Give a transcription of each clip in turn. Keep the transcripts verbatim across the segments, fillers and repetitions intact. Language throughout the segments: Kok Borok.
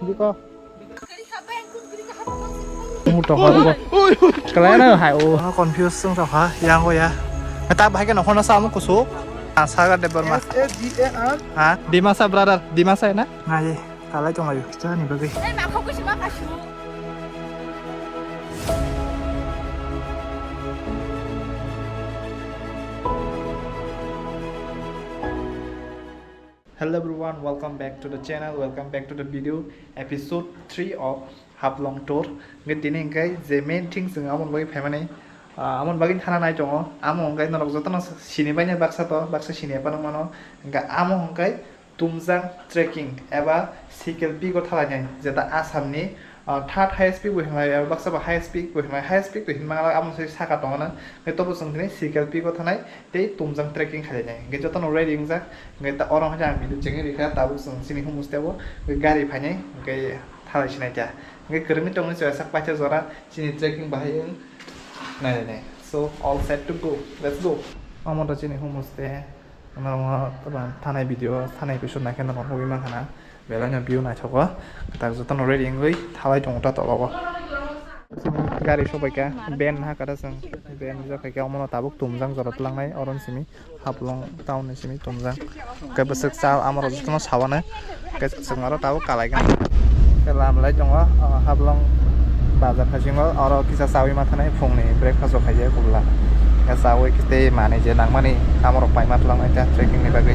Biko. Muto ha, biko. Kalai na hai o. Confuse sung tong ha, yang o ya. Ta bahai ke nokhon sa mo kusu. Ah, Sagar Debbarma. S A G A R. Ha, Dimasa brother, Dimasa na? Ngai, kalai tong ayo. Kita ni bagai. Hello everyone, welcome back to the channel, welcome back to the video, episode three of Haflong tour. Hwnkhe tini hwnkhe je main thing chwng amoni bagwi phaimani, ah, amoni bagwi thana nai tongo. Amo hwnkhe norok jotono sini baina baksa to, baksa sini phano mano. Hwnkhe amo hwnkhe Tumjang trekking eba Sikel Peak o thalainai, jeta Assam ni, ah, third highest peak bo hinlai, eba baksa bo highest peak bo hinlai, highest peak to hinmang amo se saka tongo na. Hwnkhe tobo chwng tini Sikel Peak o thanai. Tei Tumjang trekking khainai. Hwnkhe jotono ready wngjak. Hwnkhe ta oro hwnkhe ang video chengwi rikha, tabuk chwng chini humusteo hwnkhe gari phainai, hwnkhe thalai sinai ta. Hwnkhe kwrwngwi tongwi chwla sak paisa jora chini trekking bahai wng nainai. So, all set to go. Let's go. Omo to chini humuste. Norok thanai video, thanai kusu naikhe norok nugwi mankha na. Belai no view naithogo. Tak jotono ready wngwi thalai tongo ta tolao. Gari sobaikha, van ha kata chwng. Van rijak khaikhe omono tabuk Tumjang jora twlangnai, oro ni simi Haflong town ni simi Tumjang. Khe bwswk cha amorok jotono sawanai. Khe chwng oro tabuk kalaiga. Khe lam lai tongo, o, Haflong bazar khasingo, oro kisa chawi ma thanai phungni breakfast rok khaijak kubla. Khe chawi tei manwi je nangmani amorok paima twlangnai ta trekking ni bagwi.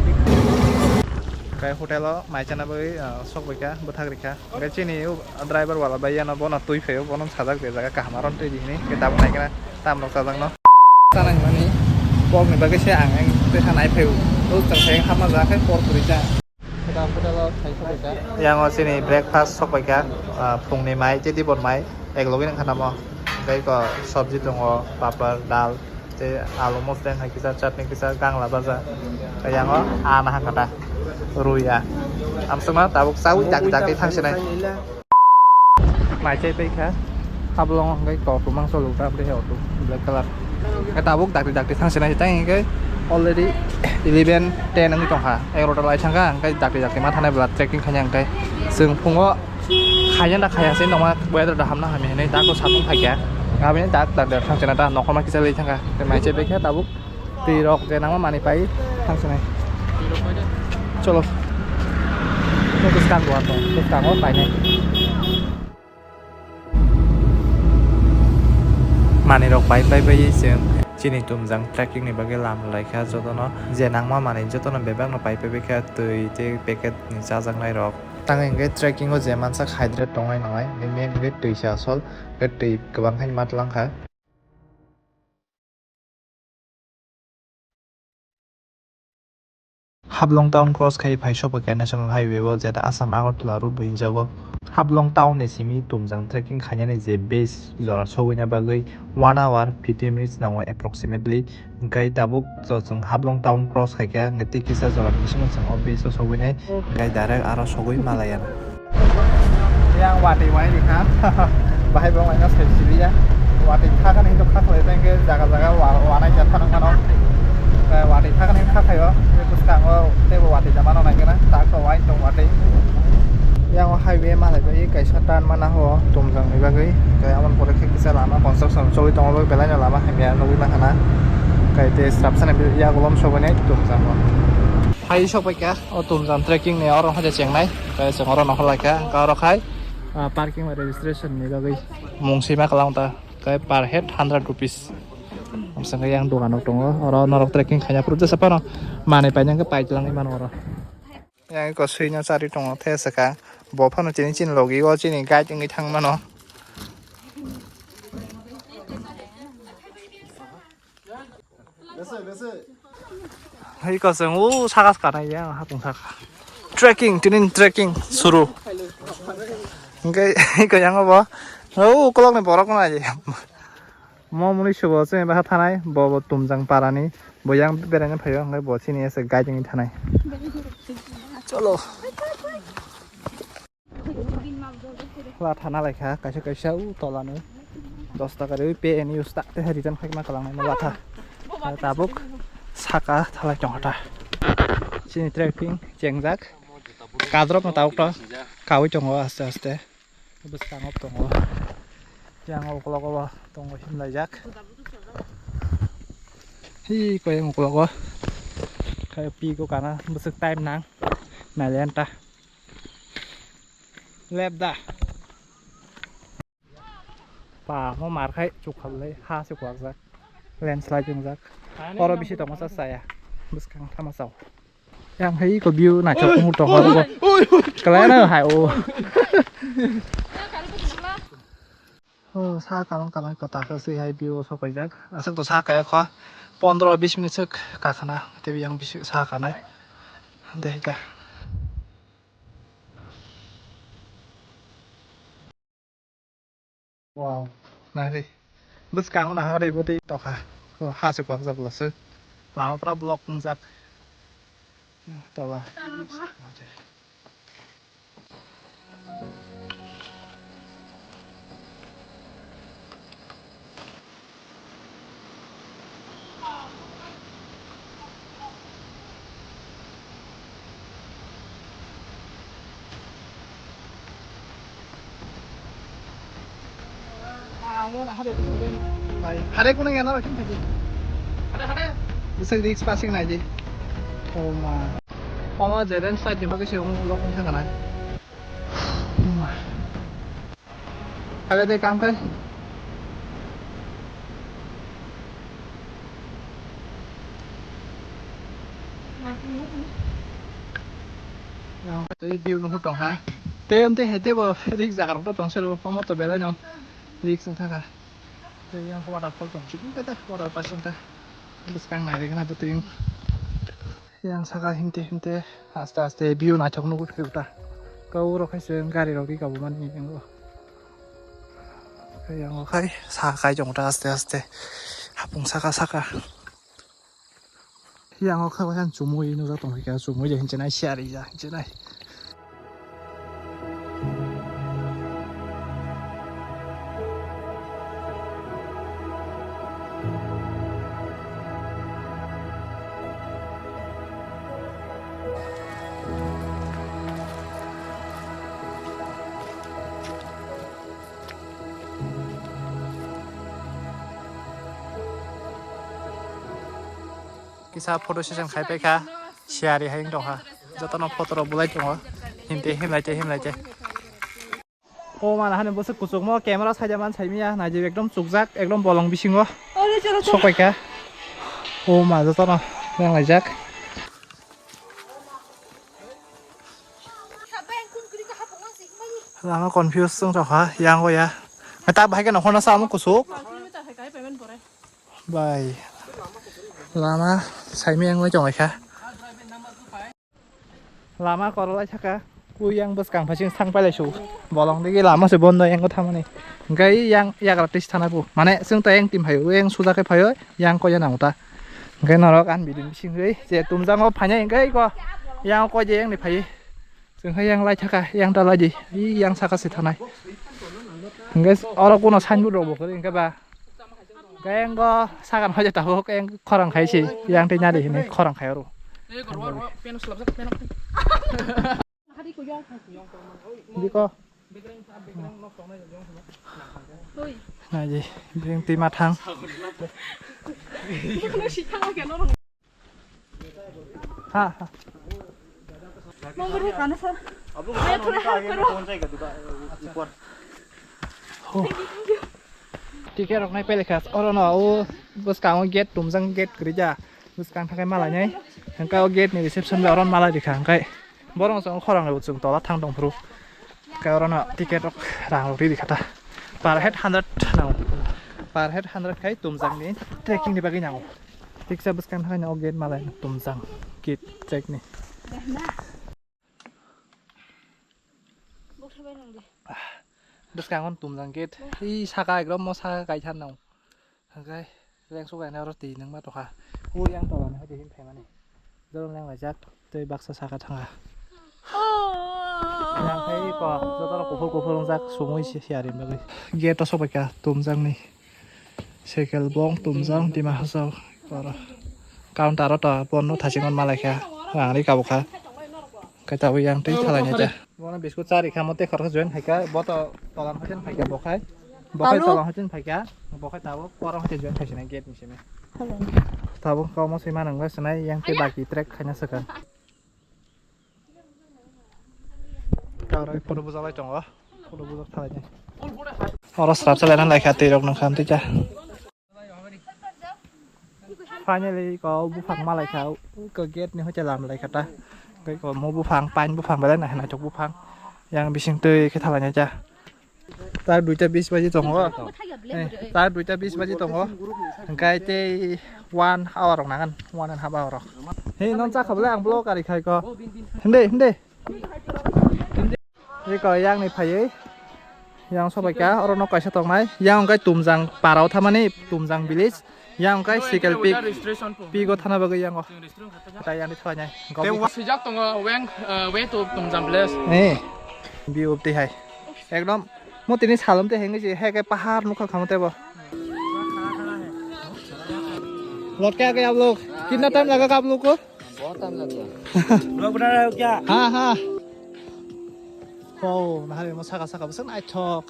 Khe hotel o mai chana bagwi, ah, sok baikha, bwthak rikha. Hwnkhe chini o driver wala bai yano bono twi phaio, bono sajak de jaga kaham aron twi di hinwi. Hwnkhe tabuk naikhe na tamrok chajakno. Chana hinmani kokni bagwi se ang ang tesa nai phaio. O tong phai hapma ja khe por kwrwi ta. Hotel o thai sok baikha. Yang o chini breakfast sok baikha, ah, phungni mai tei dibor mai ek logi nang kha tamo. Tei ko sabji tongo, papar, dal. Tei alu moslen hai kisa, chutney kisa, gangla baja. Tei yango ana hakata ruya. Amsukma tabuk chawi dakti dakti thangsinai. Mai chai paikha. Haflong hwnkhe kothoma mangso lukta bwlai auto black colour. Khe tabuk dakti dakti thangsinai tei hwnkhe already eleven ten wngwi tongkha. Egarota lai thangkha hwnkhe dakti dakti ma thanai bwla trekking khaina hwnkhe chwng phungo Khaiya da khaiya se nongma weather da hamna hamya hinwi da ko satung phaikya. Abini da da da thangchana da nokhorma kisa lei thangkha. Te mai che bekha tabuk twi rok je nangma mani pai thangchana. Cholo. Ko bwskang bo ato, bwskango painai. Manwi rok pai pai bai chwng chini Tumjang trekking ni bagwi lam lai kha jotono je nangma manwi jotono bebak no pai pai bai kha twi tei packet ni chajaknai rok. Tang hwnkhe trekking o je mansak hydrate tongnai nongnai, hwnkhe main hwnkhe twi se asol, hwnkhe twi kwbang khe ma tlang kha. Haflong town cross khai phai sokphaikha National Highway o, jeta Assam Agartala route bo hinjago. Haflong town ni simi Tumjang trekking khainani je base jora sogwina bagwi one hour fifty minutes nango approximately. Hwnkhe tabuk chwng Haflong town cross khaikha, hwnkhe tei kisa jora bisingo chwng o base o sogwinai, hwnkhe direct aro sogwi malaya. Yang watwi wai rikha, bahai bo wngkha sai siliya, watwi thakani hinwi kha khlai tei hwnkhe jaga jaga wa-, wanai jak phano phano, hwnkhe watwi thakani hinwi kha khaio, bwskango teibo watwi jamano naikhe na, tak to wai tong watwi. Yang o highway malai bai kaisa turn mana ho Tumjang ni bagwi, hwnkhe aboni pore khe kisa lama construction choli tongo, belai no lama hamya nugwi mankha na, hwnkhe tei srapsa ni yago lom sogwi nai Tumjang o. Phai sok bai kha o Tumjang trekking ni oro haja chengnai, hwnkhe chwng oro nokhor lai kha, hwnkhe oro khai, ah, parking bai registration ni bagwi mung sima kwlang ta, hwnkhe per head hundred rupees. Amswkhe yang dogan rok tongo, oro norok trekking khaina phuru jesa phano manwi paina hwnkhe pai twlangwi mano oro. Yang eko swino chari tongo the swkang, bo phano chini chini logi o chini guide wngwi thang mano. Hai ko chwng o saka saka nai ya hapung saka. Trekking, tinin trekking suru. Hwnkhe, hwnkhe yang bo. O ukolok ni borok nai. Mo muni subo chwng baha thanai, bo bo Tumjang parani. Bo yang beraina phaio, hwnkhe bo chini ese guide wngwi thanai. Cholo. Latha nalaikha kaisa kaisa u tolano dos taka riwi pe ani usta te return khaima kwlangnai no latha. Tabuk saka thalai tongkha ta. Chini trekking chengjak. Kadrop no tabuk to kawi tongo aste aste. Bwskango tongo. Yang uklogo bo tongo himlaijak. Hi koyang uklogo. Khe pi ko kana bwswk time nang. Nailenta. Lep da. Pa mo mar khai chukhalai ha se kwakjak. Landslide wngjak. Oro bisi tongo sa saya. Bwskang thama sao. Yang hai ko view naithok tongo tongo. Kalai na hai o. Oh, sa kalang kalang kota ka se hai view so kaijak. Aswk to sa kaya kho. Pondro bis minute swk kakhana. Tebi yang bisi sa kanai. Dehika. Wow, nari. Bwskango nahari bwtwi tokha. O, ha se kwak jak lase. Lama pura block wngjak. Tola. Hare kuno yana rakhim thaki. Hare, hare. Bisa risk passing naji. Oh ma. Oma jeren side ni bagwi se um lok ni thangana. Aga de kam kai. Tei view no tong ha. Tei amte hete bo rik jaga rok tong selo pamo to belai no. Rik sing thaka. Tei yang waterfall tong chibung kata water park sing ta. Bwskang nai rik na bwtwi. Yang saka himte himte aste aste view naithok nugwi thai ta. Kau rok hai se gari rok ri kabo mani yango. Yango khai sa kai jong ta aste aste. Hapung saka saka. Yango khai wahan chumui nujak tong kha chumui je hinchai nai siari ja hinchai nai. Kisa photo session khai paikha, siyari hai wng tongkha, jotono photo rok bolai tongo, himte himlaite himlaite. O mana hani bwswk kuchukmo camera saida man saimanya, naidi ekdom chukjak, ekdom bolong bisingo sok paikha. O ma jotono nang laijak. Lama confuse wng tongkha, yang o ya. Ngai ta bahai khe nokhorno sa omo kuchuk. Bai. Lama saimanya wngwi tongkha. Lama korolai saka. Kuyang bwskang phasing thang pailai su. Bolong digi lama se bondo yang thamani. Hingke yang yagra tis thana bu. Mane chwng ta yang tim phaio, yang suja khe phaio, yang koya nang ta. Hingke norok an bidin bising ri je tumjango phainai hingke ko yang ko je yang ni phai. Chwng hai yang lai thaka, yang ta lai di. I yang saka se thanai. Hingke oro kuno sign board rok bo kwrwi hingke ba. Hingke yang go sagan hoi tabuk yang khorang khai se, yang tei nari hini khorang khai oro. Biko. Naji, bring tima thang. Ha, ha. Ticket rok nai pele kha. Oro no o bwskango gate tumjang gate kwrwi ja. Bwskang thakai malai nai. Hingke o gate ni reception bai oro malai rikha hingke. Borok chwng khorang rw chwng tola thang tong phuru. Hingke oro no ticket rok rang rok riri kha ta. Per head hundred nango. Per head hundred khai tumjang ni trekking ni bagwi nango. Tiksa bwskang thaino o gate malai tumjang gate track ni. Bwskango tumjang gate. Ei saka ekdom mo saka kaitha nang. Hingke lengsu kainai oro twi nangma tokha. O yang tola ni hai de hin phaimani. Joro leng laijak tei baksa saka thanga. Yang khai ko joto rok kuphur kuphur wngjak sumui si siya rim bagwi. Gate o sobai kha tumjang ni. Sekel bong tumjang Dima Hasao oro. Counter o to bono thaching on malai kha. Rang ri kabo kha. Khe tabuk yang twi thalai nai ta. Bono biskut chari kha mo tei khoroksa join khai kha. Bo to tolan hoiten phai kha bo khai. Bo khai Alo? Tolan hoiten phai kha. Bo khai tabuk porong hoiten join khai sinai gate ni simi. Hello. Tabuk kau mo sima nang sinai yang tei baki track khaina sakha. Kau rai photo bujalai tongo. Photo bujak thalai nai. Oro srap chalai na lai kha tei rok nang kha tei cha. Finally, ko buphang malai kha, ko gate ni hoite lam lai kha ta. Ko mo buphang, pine buphang belai nai, naitok buphang. Yang bising twi khe thalai nai cha. Tar duita bis baji tongo. Eh, tar duita bis baji tongo. Hingkai tei one hour rok nangan, one and half hour rok. Hey, non cha kha belai ang vlog ari khai ko. Hinde, hinde. Eko yang ni phaiwi yang sobai kha, oro nok kaisa tongnai. Yang hwnkhe Tumjang parao thamani, Tumjang village. Yang hwnkhe Sikel Peak, Peak o thana bagwi yang o. Tei yang ni thalai nai. Tei wa- swijak tongo weng, eh, way to Tumjang village. Eh, view twi hai. Ekdom mo tini salom tei hengwi se hai khe pahar nukha kha mo tei bo. Lord kya kya aap log? Kitna time laga aap log ko? बहुत टाइम लग गया। लोग बना रहे हो क्या? हाँ, हाँ। Wow, nahari mo saka saka bwswk naithok.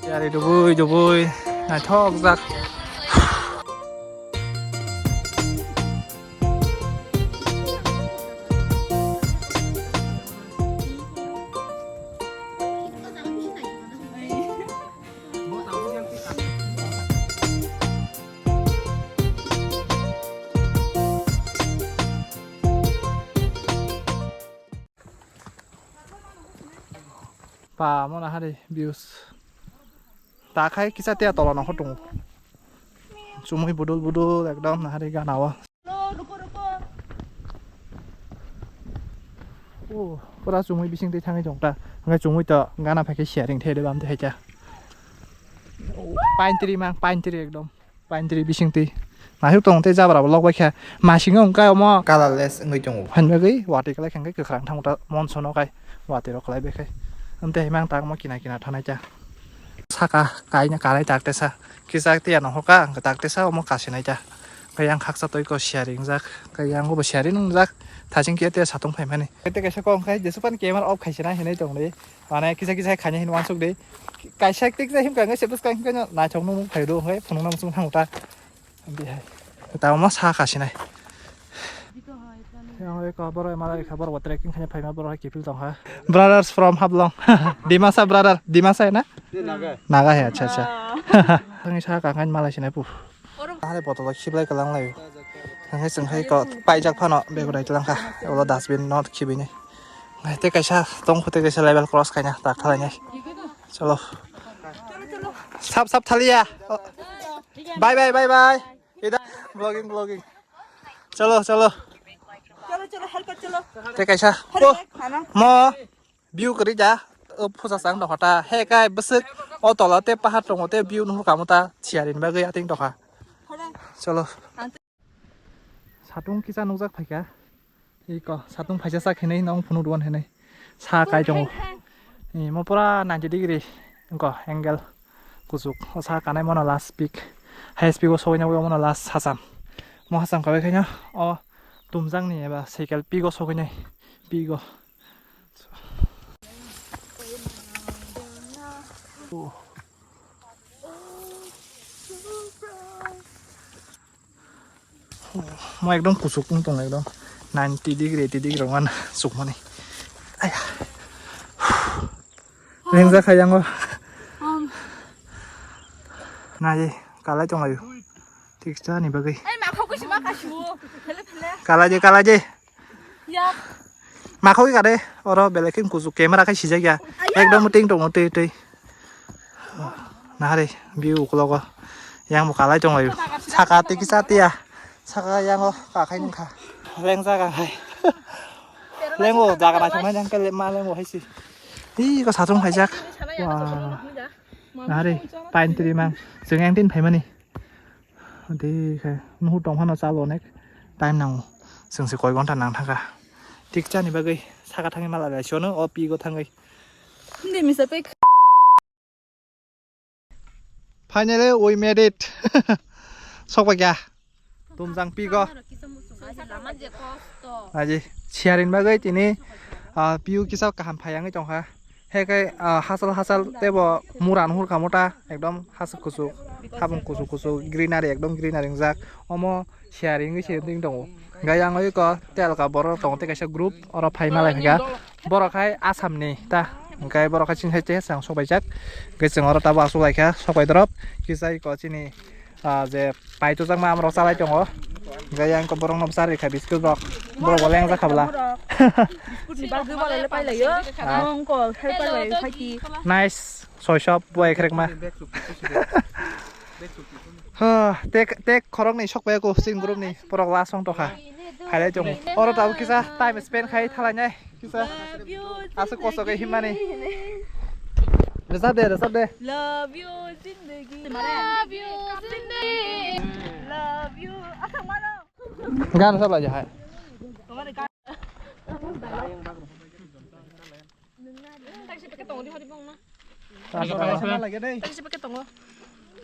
Yari dubui dubui naithok jak. Pa mo nahari views. Ta khai kisa tia tola no hotung. Chumui budul budul ekdom nahari gana o. Oh, pura chumui bising twi thangwi tong ta. Hwnkhai chumui to gana phai khe sharing the de bam de hai cha. Pine tree mang, pine tree ekdom. Pine tree bising twi. Naisuk tong tei jabra bo lok bai kha. Masing wng kha omo. Colorless wngwi tongo. Phan bagwi watwi kwlai kha hwnkhe kwkhwrang thang ta monsono kai watwi rok kwlai bai khai. Amtwi hai mang ta omo kina kina thanai ta. Saka kaina kanai tak tesa. Kisa tiya no hoka ang tak tesa omo kasinai ta. Kaya ang khaksa toi ko sharing jak. Kaya ang bo sharing jak. Thaching kiya tiya satung phaimani. Tei kaisa kok khai jesupan camera off khai sinai hinai tong le. Mane kisa kisa khaina hin wansuk de. Kaisa tik na himka ngai sebus ka himka naithok nung phai do hoi phunung nam sung thang ta. Bi hai. Ta ma sa kha sinai. Yang oi ka boro mala kha boro trekking khaina phai ma boro kipil tong ha. Brothers from Hablong. Dimasa brother, Dimasa na? Naga. Naga he, acha acha. Thangni sa ka ngai mala sinai pu. Hale botolo khiblai kalang lai. Hangke sengkhai ko paijak phano bebrai tlangkha. Ulo dustbin not khibini. Ngai te kaisa tong khote kaisa level cross khaina tak thalai nai. Chalo. Sap sap thaliya. Bye bye bye bye. Ida vlogging vlogging. Chalo chalo. चलो चलो हेल्प कर चलो। Te kaisa. अरे, खाना। Mo. View kwrwi da, o phusa chang tongkha ta, he kai bwswk o tola tei pahar tongo tei view nuhur kamo ta, siyarini bagwi atwng tongkha. Cholo. Satung kisa nukjak phaikha. Iko satung phaisa sak hinwi nong phunuk rwan hinwi. Sa kai tongo. Imo pura ninety degree wngkha angle kuchuk. O sa kanai mono last peak. Highest peak o sogwi nai mono last hacham. Mo hacham kabai khaino o tumjang ni eba cycle peak o sogwi nai. Peak o. Mo ekdom kuchuk wng tong ekdom ninety degree eighty degree rok man chukmani. Aya. Lengjak hai yango. Nai kalai tong ayo. Thik cha ni bagwi. Kalai je kalai je. Yak. Makhoi kare oro belai khe kuchuk camera khai sijak ya. Aya. Ekdom ting tongo twi twi. Nahari view ukologo yang bo kalai tong laio. Saka tiki satiya. Saka yango kakhai nungkha. Lengja kakhai. Lengo jaga naithoknai jang kele ma lengo haisi. Hi ko satung khaijak. Wah. Nahari pine tree mang. Jeng yang tin phaimani. Tei khe nuhur tong phano chalo onek time nango. Chwng se koi ghonta nang thangkha. Thik chani bagwi saka thangwi mala lai sio no o pi go thangwi. Hindi misa pek. Finally, we made it. Sokbaikha. Tumjang pigo. Aji, sharing bagwi tini, ah, piu kisa kaham phai wngwi tongkha. Hekai, ah, hachal hachal tebo muran hurkha mota, ekdom hasuk kusuk, habung kusuk kusuk, greenery, ekdom greenery wngjak. Omo sharing wngwi se wngwi tongo. Gai ang oi ko telka borok tongo tei kaisa group, oro phai malai kha. Borok hai Assam ni ta, hwnkhe borok hai chini hai tei swng sokbaijak. Hwnkhe chwng oro tabuk achuk laikha, sokbai drop. Kisa iko chini, ah, je pai tujakma amrok chalai tongo. Hwnkhe yang ko borok no bwsa rikha biscuit rok. Borok bo lengjak kha bwla. Biscuit ni bagwi borok le pailaio. Ah. Mongkol helper bai phaiki. Nice. Soisop bo ekrekma. Ha, tek, tek khorok ni sokbai ko chini group ni borok last song tokha. Phailai tongo. Oro tabuk kisa time spend khai thalai nai. Kisa. Love you, aswk kosto khe zindagi. Himmani. Rwchap de, rwchap de. Love you, zindagi. Love you, zindagi. Love you. Aswk mano. Gan rwchap lai hai.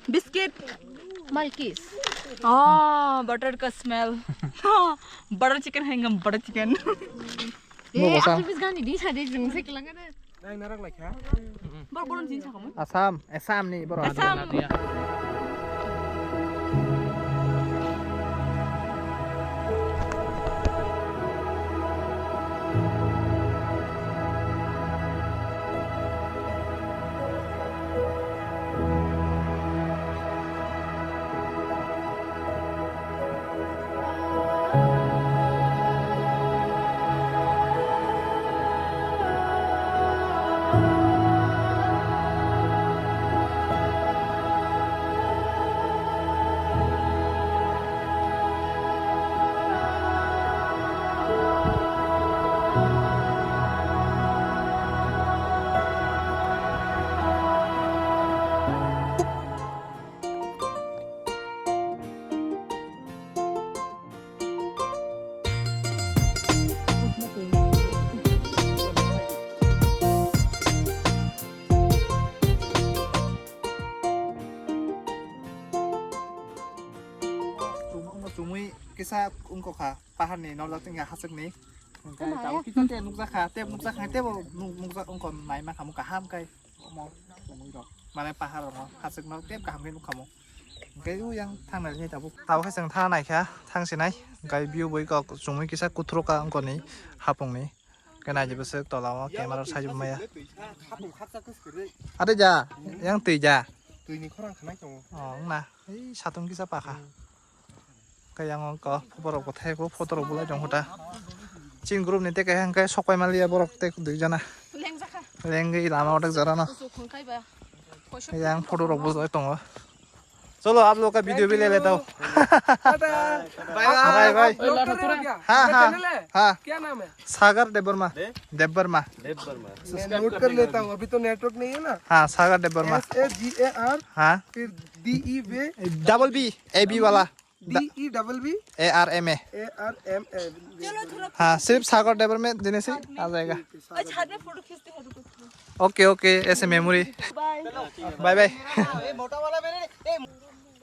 Biscuit. Malkis. Oh, butter ka smell. Butter chicken hai ngam butter chicken. Mo basa. Asam, Assam ni borok. Assam. Chumui kisa wngkha pahar ni norjak tengka hachwk ni. Hwnkhe tabuk kisa te nukjak kha, tei nukjak kha, tei bo nuk-, nukjak wngkha naima khamu kaham khe. Omo chumui rok mane pahar rok hachwk no tei kaham khe nukha mo. Hwnkhe o yang thang nai tabuk. Tabuk khe chwng thang nai kha, thang sinai. Hwnkhe view bui kok chumui kisa kuthru ka wngkha ni hapung ni. Khe naidi bwswk tola o camera sai maya. Ade ja, yang twi ja. Twi ni khorang khanai tongo. Oh, wngna. Ei satung kisa pakha. Khe yang ko photo rok bo thai ko, photo rok bulai tong khuta. Chin group ni tei kaisa hwnkhe sok pai maliya borok tei dui jana. Lengwi lama otek jora no. Yang photo rok bulai tongo. Cholo, aap log ka video bhi le leta hu. Bye bye. Ha, ha, ha. Sagar Debbarma. Debbarma. Note kar leta hu, abhi to network nahi hai na. Ha, Sagar Debbarma. S A G A R, ha, fir D E B, double B, A B wala. D E double B, A R M A. A R M A. Ha, sirf Sagar Debbarma dine se aa jayega. Okay, okay, as a memory. Bye bye.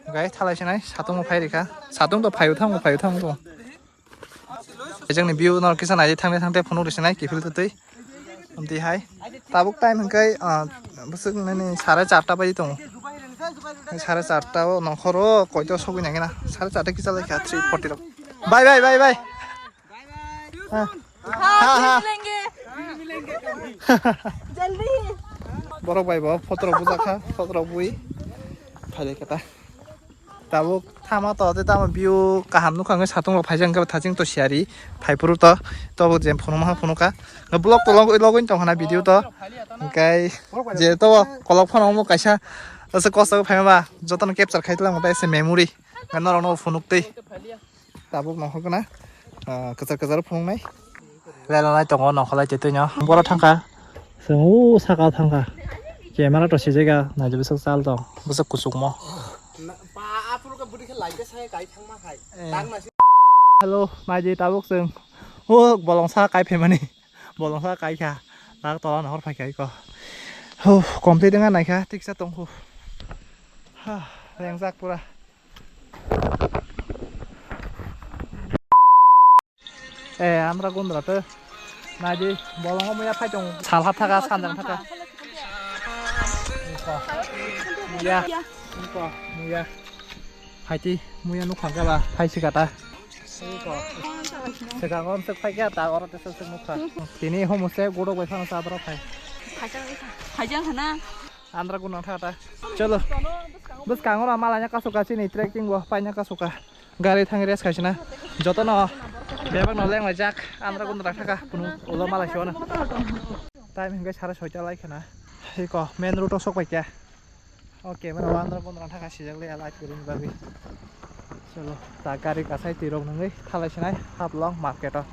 Guys, thalai sinai, satung bo phai rikha. Satung to phaio thango, phaio thango. Jengni view no kisa nai thangni thangte phunuk risinai kiphil twi. Amtwi hai. Tabuk time hwnkhe, ah, bwswk nini sare charta bai tongo. Sare charta o nongkhoro koito sogwi nangina. Sare charta kisa laikha three forty rok. Bye bye bye bye. Ha, ha, ha. Borok bai bo photo rok bujak kha, photo rok bui. Phailai khe ta. Tabuk thama to, tei tamo view kaham nukha, hwnkhe satung rok phaijak, hwnkhe thaching to siyari phaiphuru to, tobo je phunukma phunukha. Vlog to logwi logwi tongkha na video to. Hwnkhe je to kolok phano omo kaisa aswk kosto khe phaima ba, jotono capture khai twlang ba, as a memory. Norok no phunuk twi. Tabuk nongkhor gana, ah, kwchar kwchar phunuknai. Rela nai tongo nongkhor lai twi no. Boro thangkha. Chwng o saka o thangkha. Camera to sijega, naidi bwswk chal tong. Bwswk kuchukmo. Eh. Hello, naidi tabuk chwng. O bolong sa kai phaimani. Bolong sa kai kha. Tak tola nongkhor phai kha iko. Huh, complete wngya naikha, tiksa tongkhu. Rengjak pura. Eh, Andhra Kundra to. Naidi, bolongo muya phai tongo. Salha thaka, sanjang thaka. Muya. Muya. Phaiti, muya nukha khe ba, phai sikata. Sika gom sik phai khe ta oro tesa sik nukha. Tini homo se godok bai phano sa adra phai. Phai jang khana. Andhra Kundra thata. Cholo. Bwskango no malai na kasu ka chini trekking bo paina kasu ka. Gari thang rest khaisina. Joto no bebak no leng laijak Andhra Kundra thaka kunu ulo malai sio na. Time hingke sare soita lai khana. Iko main road o sok pai kya. Okay, mane Andhra Kundra thaka sijak le light kwrwini bagwi. Cholo, ta gari kasai twi rok nungwi thalai sinai Haflong market o.